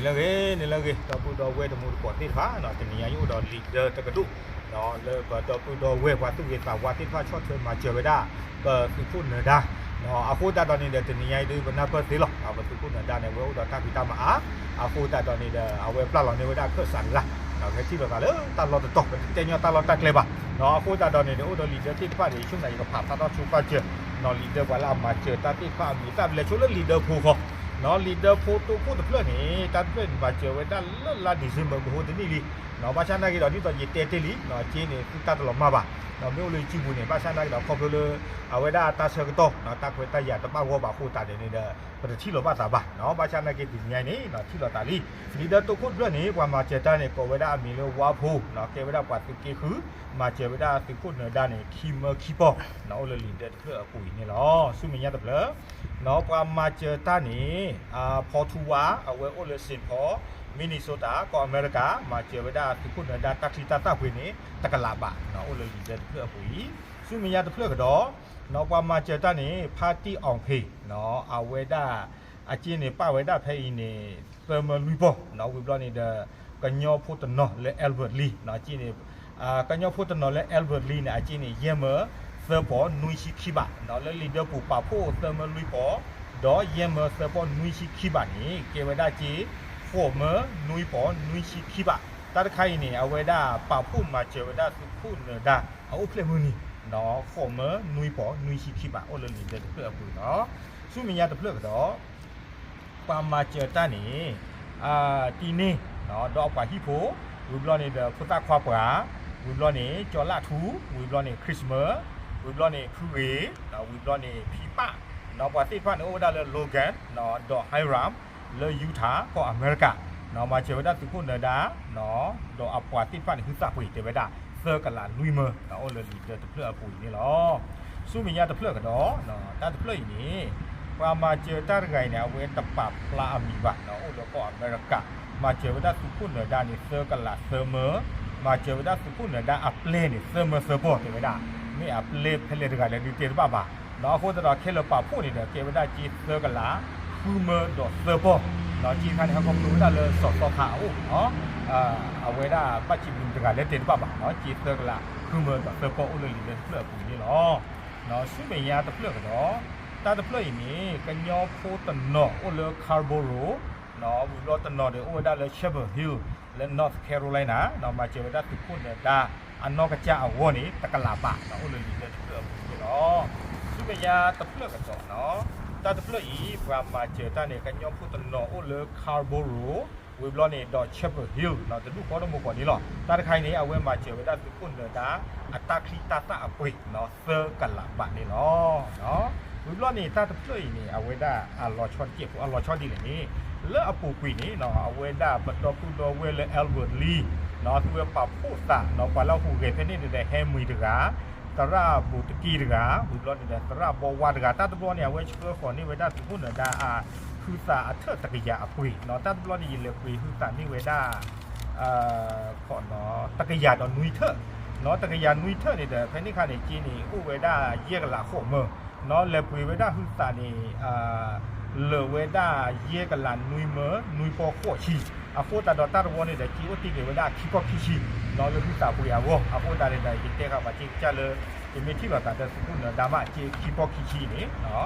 လၢဂ့ၤန့ၣ်လၢဂ့ၤ ဒီပုၢ်ဒီဝဲၢ်တံၤသကိးသ့ၣ်တဖၣ်, တနံၤညါယအိၣ်ဒီးလံာ်ဒၢတကဒိၣ် လၢပဒီပုၢ်ဒီဝဲၢ်ပှၤသူၣ်ဂ့ၤသးဝါသ့ၣ်တဖၣ်ဆီၣ်ထွဲမၤစၢၤဝဲဒၣ် ပသုးခိၣ်နၢၤဒါ အဃိသတးဒီးန့ၣ်ဒီး တနံၤညါအံၤဒုးပနၢ်ပၢၢ်သ့လီၤ. ပသုးခိၣ်နၢၤဒါန့ၣ် အဝဲအိၣ်ဒီးတၢ်ဖံးတၢ်မၤအါ, အဃိသတးဒီးန့ၣ်ဒီး အဝဲပျၢ်လီၤန့ၢ်ဝဲဒၣ်ခၢၣ်စးတဂၤ, ဟဲထံၣ်လိာ်သးလၢတၢ်လီၢ်တတီၤ ပတတဲညီတၢ်လီၢ်တၢ်ကျဲဘၣ်. အဃိသတးဒီးန့ၣ်ဒီး အိၣ်ဒီးလံာ်ဒၢသ့ၣ်တဖၣ်န့ၣ် ယဆိကမိၣ်ယကဖးဖျါထီၣ်ဆိပာ်စၢၤ လံာ်ဒၢပှၤလၢအမၤစၢၤတၢ်သ့ၣ်တဖၣ်အမံၤအသၣ် ပလဲၤဆိလၢလံာ်ဒၢဖိဃီ, လံာ်ဒၢဖိတိခိၣ်တဖျၢၣ်န့ၣ် တၢ်တဖျၢၣ်န့ၣ်မၤစၢၤဝဲဒၣ်လၢလါ December မဟိတနံၣ်လံ. ဘၣ်ဆၣ်နာ်က့ဒီး ဒ်သိးယတဲတ့ၢ်လံ, က့န့ၣ် သုတၢ်တလီၤမၢ်ဘၣ်, မ့ၢ်အိၣ်လၢယစုပူၤန့ၣ် ဘၣ်ဆၣ်နာ်က့ဒီး ခီဖျိလၢ အဝဲဒၣ်တၢ်ဆၢကတီၢ် တၢ်ခွဲးတၢ်ယာ်တဘၣ်ဂီၢ်ဘၣ်အဃိသတးန့ၣ်ဒီး ပတထံၣ်လိာ်ဘၣ်သးဘၣ်. ဘၣ်ဆၣ်နာ်က့တနံၤညါအံၤန့ၣ် ထံၣ်လိာ်သးလံ. လံာ်ဒၢတိခိၣ်တဖျၢၣ်န့ၣ် ပှၤမၤစၢၤတၢ်န့ၣ် ကိးဝဲဒၣ်အမံၤလၢဝါဖိ, ကဲဝဲဒၣ်ပှၤသုးက့ဃု, မၤစၢၤဝဲဒၣ်သုးခိၣ်နၢၤဒါန့ၣ် ခံမၢခံပီၢ်, အိၣ်လၢလံာ်ဒၢတဖျၢၣ်အပူၤအံၤန့ၣ်လီၤ. ဆူမဲာ်ညါတဖျၢၣ် ပှၤမၤစၢၤတၢ်န့ၣ် ဖီထူဝါ အဝဲအိၣ်လၢ Saint Paul, Minnesota ကီၢ်အမဲရကၤ, မၤစၢၤဝဲဒၣ်သုးခိၣ်နၢၤဒါတၢ်ချံတၢ်သၣ်ပှ့ၤန့ၣ် တကလးဘး, အိၣ်လၢလံာ်ဒၢတဖျၢၣ်အပူၤအံၤ. ဆူမဲာ်ညါတဖျၢၣ်ကဒီး ပှၤမၤစၢၤတၢ်န့ၣ် ဖါတံၢ်အီၣ်ဖ့း, အဝဲဒၣ် အက့န့ၣ် ပာ်ဝဲဒၣ်ဖဲအံၤန့ၣ် သၢမၢလွံၢ်ပီၢ်, ဝံၤဘျီန့ၣ်ဒီး ကညီဖိတနီၤလၢ Albert Lea က့န့ၣ် ကညီဖိတနီၤလၢ Albert Lea န့ၣ် အက့န့ၣ် ယဲၢ်မၢသၢပီၢ်နွံဆံခံဘး, လၢလံာ်ဒၢပူၤပာ်ဖှိၣ်သၢမၢလွံၢ်ပီၢ် ဒီးယဲၢ်မၢသၢပီၢ်နွံဆံခံဘးန့ၣ် ကဲဝဲဒၣ်က့ ဃိးမၢနွံပီၢ်နွံဆံခံဘး. တၢ်တခါအံၤန့ၣ် အဝဲဒၣ်ပာ်ဖှိၣ်မၤစၢၤဝဲဒၣ်သုးခိၣ်နၢၤဒါ အအိၣ်ဖျဲၣ်မုၢ်နံၤ ဃိးမၢနွံပီၢ်နွံဆံခံဘး အိၣ်လၢလံာ်ဒၢတဖျၢၣ်အပူၤအံၤလီၤ. ဆူမဲာ်ညါတဖျၢၣ်ကဒီး ပှၤမၤစၢၤတၢ်န့ၣ် တံၤန့ၢ် ဒီးအပှၤဟံၣ်ဖိ, ဝံၤဘျီန့ၣ်ဒီး ဖိသၣ်ခွါပှၤ, ဝံၤဘျီန့ၣ် ကၠီလၣ်ထူ, ဝံၤဘျီန့ၣ် Christmas, ဝံၤဘျီန့ၣ် ဖုဂ့ၤ, ဝံၤဘျီန့ၣ် ဖံပၣ်, ဒီးပှၤသ့ၣ်တဖၣ်န့ၣ် အိၣ်ဝဲဒၣ်လၢ Logan ဒီး Hiram လၢ Utah ကီၢ်အမဲရကၤ, မၤစၢၤဝဲဒၣ်သုးခိၣ်နၢၤဒါ ဒီးအပှၤသ့ၣ်တဖၣ်န့ၣ် ဟုသးပှ့ၤတဲဝဲဒၣ် သၢကလးလွံၢ်မၢ, အိၣ်လၢလံာ်ဒၢတဖျၢၣ်အပူၤအံၤန့ၣ်လီၤ. ဆူမဲာ်ညါတဖျၢၣ်ကဒီး တၢ်တဖျၢၣ်အံၤန့ၣ် ပှၤမၤစၢၤတၢ်တဂၤအံၤန့ၣ် အဝဲတပာ်ဖျါအမံၤဘၣ်, အိၣ်လၢကီၢ်အမဲရကၤ, မၤစၢၤဝဲဒၣ်သုးခိၣ်နၢၤဒါန့ၣ် သၢကလးသၢမၢ, မၤစၢၤဝဲဒၣ်သုးခိၣ်နၢၤဒါအပျဲၢ်န့ၣ် သၢမၢသၢပီၢ်တဲဝဲဒၣ်, မ့ၢ်အပျဲၢ်ဖဲလဲၣ်တဂၤလဲၣ်ဒုးတဲတဘၣ်ဘၣ်. အဃိသတးဒီးခဲလၢာ်ပာ်ဖှိၣ်န့ၣ်ဒီး ကဲဝဲဒၣ်က့သၢကလးဃုမၢဒီးသၢပီၢ်, က့ခါန့ၣ် ဟဲခီဖျိဝဲဒၣ်လၢစီၤသီခါအအိၣ် အဝဲဒၣ်ဘၣ်စံးဘျုးတဂၤလၢတဲတဘၣ်ဘၣ်, က့သၢကလးဃုမၢဒီးသၢပီၢ်အိၣ်လၢလံာ်ဒၢတဖျၢၣ်အပူၤန့ၣ်လီၤ. ဆူမဲာ်ညါတဖျၢၣ်ကဒီး တၢ်တဖျၢၣ်အံၤန့ၣ် ကညီဖိတနီၤအိၣ်လၢ Scarborough, ဝံၤဘျီတနီၤဒီးအိၣ်ဝဲဒၣ်လၢ Chapel Hill လၢ North Carolina, မၤစၢၤဝဲဒၣ်သုးခိၣ်နၢၤဒါ အနီၢ်ကစၢ်အဂီၢ်န့ၣ် တကလးဘး အိၣ်လၢလံာ်ဒၢတဖျၢၣ်အပူၤန့ၣ်လီၤ. ဆူမဲာ်ညါတဖျၢၣ်ကဒီး တၢ်တဖျၢၣ်အံၤ ပှၤမၤစၢၤတၢ်န့ၣ် ကညီဖိတနီၤအိၣ်လၢ Scarborough, ဝံၤဘျီန့ၣ်ဒီး Chapel Hill တဒူၣ်ဃီတမူကီၢ်န့ၣ်လီၤ. တၢ်တခါအံၤန့ၣ် အဝဲမၤစၢၤဝဲဒၣ်သုးခိၣ်နၢၤဒါ အတၢ်ချံတၢ်သၣ်အပှ့ၤ သၢကလးဘးန့ၣ်လီၤ. ဝံၤဘျီန့ၣ် တၢ်တဖျၢၣ်အံၤန့ၣ် အဝဲဒၣ်အလီၤဆီတကဲးဖိ အလီၤဆီဒ်လဲၣ်န့ၣ် လၢအပူၤကွံာ်န့ၣ် အဝဲဒၣ်ပဒီပုၢ်ဒီဝဲၢ်လၢ Albert Lea သုဝဲပာ်ဖှိၣ်သး ပှၤလၢအဟူးဂဲၤဖဲန့ၣ်န့ၣ်ဒီး ဟဲမံၤတဂၤ, သရၣ်ဘူးတကံတဂၤ, ဝံၤဘျီန့ၣ်ဒီး သရၣ်ဘီဝါတဂၤ, တၢ်တဘျီန့ၣ် အဝဲဆှၢဃီၤန့ၢ်ဝဲဒၣ်သုးခိၣ်နၢၤဒါအဟုသးအထၢၣ်တကယၤအပှ့ၤ, တၢ်တဘျီန့ၣ် ယလဲၤပှ့ၤဟုသးန့ၢ်ဝဲဒၣ် တကယၤဒီးနွံထၢၣ်, တကယၤနွံထၢၣ်န့ၣ်ဒီး ဖဲန့ၣ်ခါန့ၣ် က့န့ၣ် အိၣ်ဝဲဒၣ်ယဲၢ်ကလးဃိးမၢ, လဲၤပှ့ၤဝဲဒၣ်ဟုသးန့ၣ် လၢာ်ဝဲဒၣ်ယဲၢ်ကလးနွံမၢ နွံပီၢ်ဃိးဆံ, အဃိသတးဒီးတၢ်တဝီန့ၣ်ဒီး က့အိၣ်တ့ၢ်က့ၤဝဲဒၣ်ခံပီၢ်ခံဆံ လၢဟုသးပှ့ၤအဂီၢ်, အဃိသတးန့ၣ်ဒီး ယတဲဃာ်ပှၤက့ကစၢ်လၢ ယမ့ၢ်ထံၣ်လိာ်သးဒီးသုးခိၣ်နၢၤဒါမး က့ခံပီၢ်ခံဆံန့ၣ်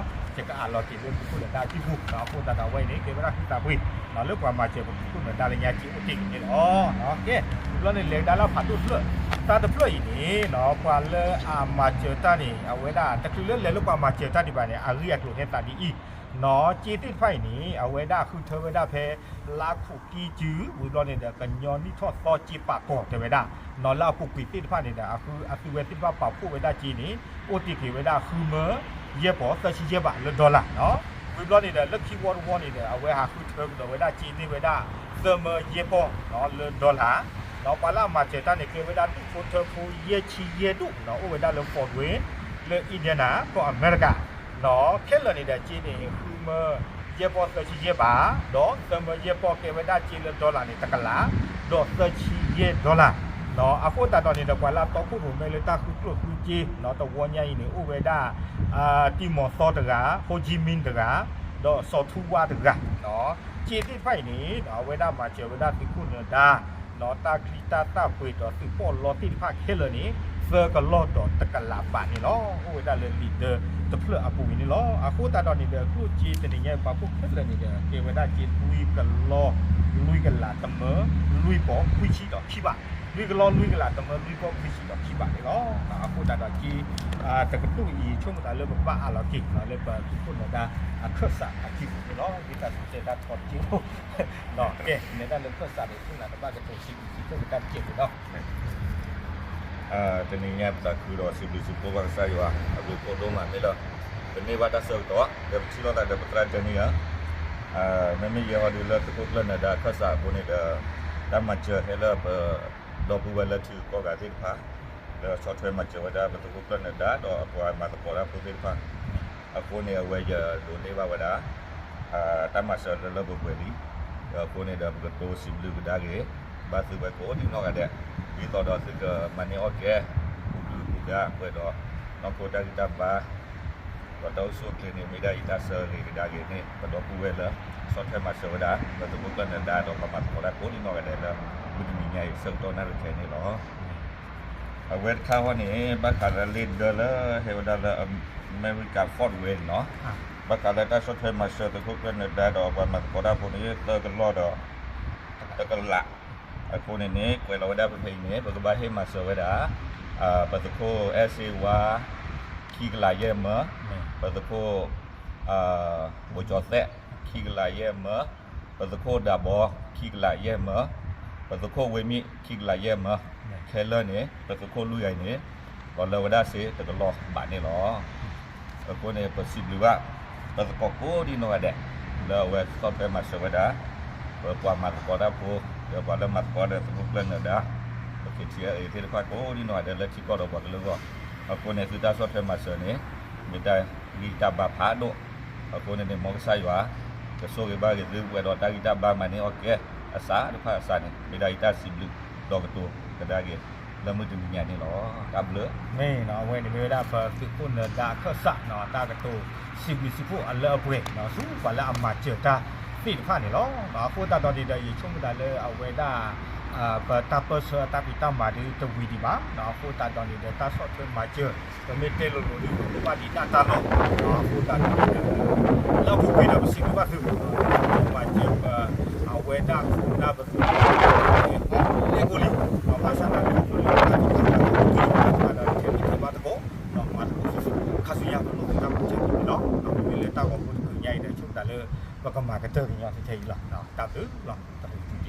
ယကအးလီၤက့ၤလၢသုးခိၣ်နၢၤဒါအစုပူၤ, အဃိသတးဒီးအဝဲအံၤန့ၣ် ကဲဝဲဒၣ်ဟုသးပှ့ၤ လၢပှၤမၤစၢၤပသုးခိၣ်နၢၤဒါလၢညါ က့အိၣ်တ့ၢ်က့ၤန့ၣ်လီၤ. ကဲ ဝံၤဘျီန့ၣ် လဲၤကဒါလၢဖးဒိၣ်တဖျၢၣ်, တၢ်တဖျၢၣ်အံၤန့ၣ် ပှၤလၢအမၤစၢၤတၢ်န့ၣ် အဝဲဒၣ် တချုးလၢလဲၤလၢပှၤမၤစၢၤတၢ်ဒံးဘၣ်န့ၣ် အဂ့ၢ်အကျိၤဟဲသးဒ်အံၤ, က့သ့ၣ်တဖၣ်အံၤန့ၣ် အဝဲဒၣ်ဃုထၢဝဲဒၣ်ဖဲ လါခိၣ်ကံစု ဝံၤဘျီန့ၣ်ဒီး ကညီနံၣ်ထီၣ်သီက့ပာ်ကီၤတဲဝဲဒၣ်, လၢအပူၤကွံာ်သ့ၣ်တဖၣ်န့ၣ်ဒီး အသုဝဲသ့ၣ်တဖၣ်ပာ်ဖှိၣ်ဝဲဒၣ်က့န့ၣ် အိၣ်တ့ၢ်က့ၤဝဲဒၣ်ဃုမၢ ယဲၢ်ပီၢ်သၢဆံယဲၢ်ဘးလၢ dollar နီၤ. ဝံၤဘျီန့ၣ်ဒီး လၢခံဝီတဝီန့ၣ်ဒီး အဝဲဟးဃုထၢကဒီးဝဲဒၣ်က့န့ၢ်ဝဲဒၣ် သၢမၢယဲၢ်ပီၢ်နီၤ လၢ dollar နီၤ. ပှၤလၢအမၤစၢၤတၢ်န့ၣ် ကဲဝဲဒၣ်ဒူၣ်ဖိထၢဖိယဲၢ်ဆံယဲၢ်ဒူၣ်နီၤ အိၣ်ဝဲဒၣ်လၢ Fort Wayne လၢ Indiana ကီၢ်အမဲရကၤ နီၤ. ခဲလၢာ်န့ၣ်ဒီး က့န့ၣ် ဃုမၢယဲၢ်ပီၢ်သၢဆံယဲၢ်ဘး ဒီးသၢမၢယဲၢ်ပီၢ် ကဲဝဲဒၣ်က့လၢ dollar န့ၣ် တကလး ဒီးသၢဆံယဲၢ် dollar နီၤ. အဃိသတးဒီးန့ၣ်ဒီး ပှၤလၢအတီခိၣ်ရိၣ်မဲလၢတၢ်ဃုကျိၣ်ဃုစ့နီၤ တဝီညါအံၤန့ၣ် အိၣ်ဝဲဒၣ် တံၢ်မီၤသီတဂၤ, ဟိကံမံတဂၤ, ဒီးစီၤထူဝါတဂၤနီၤ. က့သ့ၣ်တဖၣ်အံၤန့ၣ် အဝဲဒၣ်မၤစၢၤဝဲဒၣ်သုးခိၣ်နၢၤဒါ တၢ်ချံတၢ်သၣ်ပှ့ၤဒီးသုးပီၣ်လီသ့ၣ်တဖၣ်ခဲလၢာ်န့ၣ် သၢကလီၢ်ဒီးတကလးဘးန့ၣ်လီၤ. အိၣ်ဝဲဒၣ်လၢလံာ်ဒၢတဖျၢၣ်အပူၤအံၤန့ၣ်လီၤ. အဃိသတးဒီးန့ၣ်ဒီး ကျိၣ်စ့တနံၤညါပာ်ဖှိၣ်ခဲလၢာ်န့ၣ်ဒီး ကဲဝဲဒၣ်စ့လွံၢ်ကလီၢ် လွံၢ်ကလးတမၢ လွံၢ်ပီၢ်ခွံဆံဒီးခံဘး, လွံၢ်ကလီၢ်လွံၢ်ကလးတမၢ လွံၢ်ပီၢ်ခွံဆံဒီးခံဘးန့ၣ်လီၤ. အဃိသတးဒီးစ့ တကတူၢ်အံၤ ဆိကမိၣ်သးလၢပဘၣ်အးလီၤက့ၤလၢပသုးခိၣ်နၢၤဒါအခၢၣ်စးအခံပူၤန့ၣ်လီၤ. ဒ်တၢ်စံးဆၢတၢ်တခီတက့ၢ်ဖိ ကဲ နဲဒၣ်လၢခၢၣ်စးန့ၣ် ခိၣ်နၢ်တဘၣ်ကတိၤစံးဘျုးစံးဖှိၣ်က့ၤတၢ်တကဲးဖိလီၤ. တနံၤညါပသးခုဒီးစံးဘျုးစံးဖှိၣ်ဘၣ်ကစၢ်ယွၤ အဘျုးအဖှိၣ်ဒိၣ်မးမ့ၢ်လၢ ပန့ၢ်ဘၣ်တၢ်ဆၢကတီၢ် ဒီးပထံၣ်လိာ်သးဒီးပသရၣ်ဒၢနံၣ်ဧၢ, မ့မ့ၢ်ယဲဟီဒုးလၢသုးခိၣ်ကျၢၢ်နၢၤဒါအခၢၣ်စးအဃိန့ၣ်ဒီး တၢ်မၤစၢၤဟဲလၢပဒီပုၢ်ဝဲၢ်လၢထံဂုၤကီၢ်ဂၤသ့ၣ်တဖၣ် လၢဆီၣ်ထွဲမၤစၢၤဝဲဒၣ်ပသုးခိၣ်ကျၢၢ်နၢၤဒါဒီးအပှၤမၤသကိးတၢ်ဖိသ့ၣ်တဖၣ် အဃိန့ၣ် အဝဲယဒိးန့ၢ်ဘၣ်ဝဲဒၣ် တၢ်မၤစၢၤလၢလၢပှဲၤပှဲၤလံ. ဒီးအဃိန့ၣ်ဒီး ပကတိၤစံးဘျုးကဒါက့ၤ ဘၣ်သုဝဲကိးဒံနီၢ်ဂၤဒဲး, ဒ်သိးဒီးသုကမၤန့ၢ်အီၣ်ကဲ ပူၤဒုပူၤဒါပှဲၤဒီး နီၢ်ခိတၢ်ဂံၢ်တၢ်ဘါ ဒီးတၢ်အိၣ်ဆူၣ်အိၣ်ချ့န့ၣ် မ့ၢ်ဒၣ်ယတၢ်ဆၢဂ့ၤကဒါက့ၤန့ၣ် ပဒီပုၢ်ဝဲၢ်လၢ ဆီၣ်ထွဲမၤစၢၤဝဲဒၣ် ပသုးခိၣ်ကျၢၢ်နၢၤဒါဒီးပှၤမၤသကိးတၢ်ကိးဒံနီၢ်ဂၤဒဲးလၢ မုၢ်တနံၤညါအံၤ ဆၢကတီၢ်နၣ်ရံၣ်ခဲအံၤန့ၣ်လီၤ. အဝဲတခါဃီန့ၣ် ဘၣ်ဃးလၢလံာ်ဒၢလၢဟဲဝဲဒၣ်လၢ America Fort Wayne န့ၣ်လီၤ. ဘၣ်ဃးလၢတၢ်ဆီၣ်ထွဲမၤစၢၤသုးခိၣ်ကျၢၢ်နၢၤဒါဒီးပှၤမၤသကိးတၢ်ဖိန့ၣ် သၢကလီၢ်ဒီး တကလး အဃိန့ၣ်န့ၣ် ကွဲးလီၤဝဲဒၣ်ဖဲဖဲအံၤန့ၣ် ပကဘၣ်ဟ့ၣ်မၤစၢၤဝဲဒၣ် ပသုးခိၣ်အဲၣ်စ့ဝါ ခံကလးယဲၢ်မၢ, ပသုးခိၣ် ဘိၣ်ကၠီၤသဲး ခံကလးယဲၢ်မၢ, ပသုးခိၣ်ဒၣ်ဘီ ခံကလးယဲၢ်မၢ, ပသုးခိၣ်ဝ့မံ ခံကလးယဲၢ်မၢ, ခဲလၢာ်န့ၣ် ပသုးခိၣ်လွံၢ်ဂၤအံၤန့ၣ် လီၤလၢဝဲဒၣ်စ့တကလီၢ်ဘးန့ၣ်လီၤ. အဃိန့ၣ် ပစံးဘျုးဘၣ် ပသကိးကိးဒံနီၢ်ဂၤဒဲး လၢအဝဲဆီၣ်ထွဲမၤစၢၤဝဲဒၣ် ပပှၤမၤသကိးတၢ်ဖိ ဒီးပှၤလၢမၤသကိးဒီးသုးခိၣ်ကျၢၢ်နၢၤဒါ ပ ခ့ထံအ့ သ့ၣ်တဖၣ်ကိးဒံနီၢ်ဂၤဒဲးလၢထံကီၢ်ဒီးပှၤကလုာ်အဂီၢ်, အဃိန့ၣ် သုတၢ်ဆီၣ်ထွဲမၤစၢၤန့ၣ် မ့ၢ်တၢ်ဂံၢ်တၢ်ဘါဖးဒိၣ်, အဃိန့ၣ်န့ၣ် မ်ကစၢ်ယွၤ ကဆိၣ်ဂ့ၤဘၣ်ဂ့ၤသုပှဲၤဒီးတၢ်ဂံၢ်တၢ်ဘါမၤန့ၢ်အီၣ်ကဲ အစးတဖၣ်အစးန့ၣ် မ့ၢ်ဒၣ်ယတၢ်စံးဘျုးဒီးကတိၤကဒါက့ၤ လၢမုၢ်တနံၤညါန့ၣ်လီၤ. တၢ်ဘျုး မ့ၢ်နီၤ အဝဲန့ၣ်မ့ၢ်ဝဲဒၣ်ပသုးခိၣ်နၢၤဒါအခၢၣ်စးနီၤ တၢ်ကတိၤစံးဘျုးစံးဖှိၣ်အလၢအပှဲၤနီၤ ဆူပှၤလၢအမၤစၢၤတၢ်သ့ၣ်တဖၣ်န့ၣ်လီၤ. အဃိသတးဒီးန့ၣ်ဒီး ယဆိကမိၣ်သးလၢအဝဲဒၣ် ပတၢ်ပၢၢ်ဆၢအတၢ်ဖံးတၢ်မၤဒုးတဝံၤဒံးဘၣ်နီၤ အဃိသတးဒီးန့ၣ်ဒီး တၢ်ဆီၣ်ထွဲမၤစၢၤ ပမ့ၢ်တဲလိၤလိၤဒုး ပကဘၣ်ဒံးတၢ်တၢ်လီၢ်နီၤ အဃိသတးဒီးန့ၣ်ဒီး လၢအပူၤကွံာ်ဒီးပစံးဘျုးဘၣ်သု မၤစၢၤပ အဝဲဒၣ်ခိၣ်နၢ်ပသုး လဲၤကိၣ်လံ ဘၣ်ဆၣ်သနာ်က့ လၢတၢ်ဖံးတၢ်မၤဒုး တၢ်ဖံးတၢ်မၤဒီး ထဲမ့ၢ်ထဲဘၣ်သကိး မၤသကိးဆူၣ်ဆူၣ် ခါဆူညါပလိၣ်သုတၢ်မၤစၢၤန့ၣ်လီၤ. မ့မ့ၢ်လၢတၢ်ဂီၤဖိတဖုညါအံၤဒီး ဆိကမိၣ်သးလၢ ပကမၤကတၢၢ်ကညီထဲအံၤလီၤ. တၢ်ဘျုးလီၤ တၢ်ဘျုး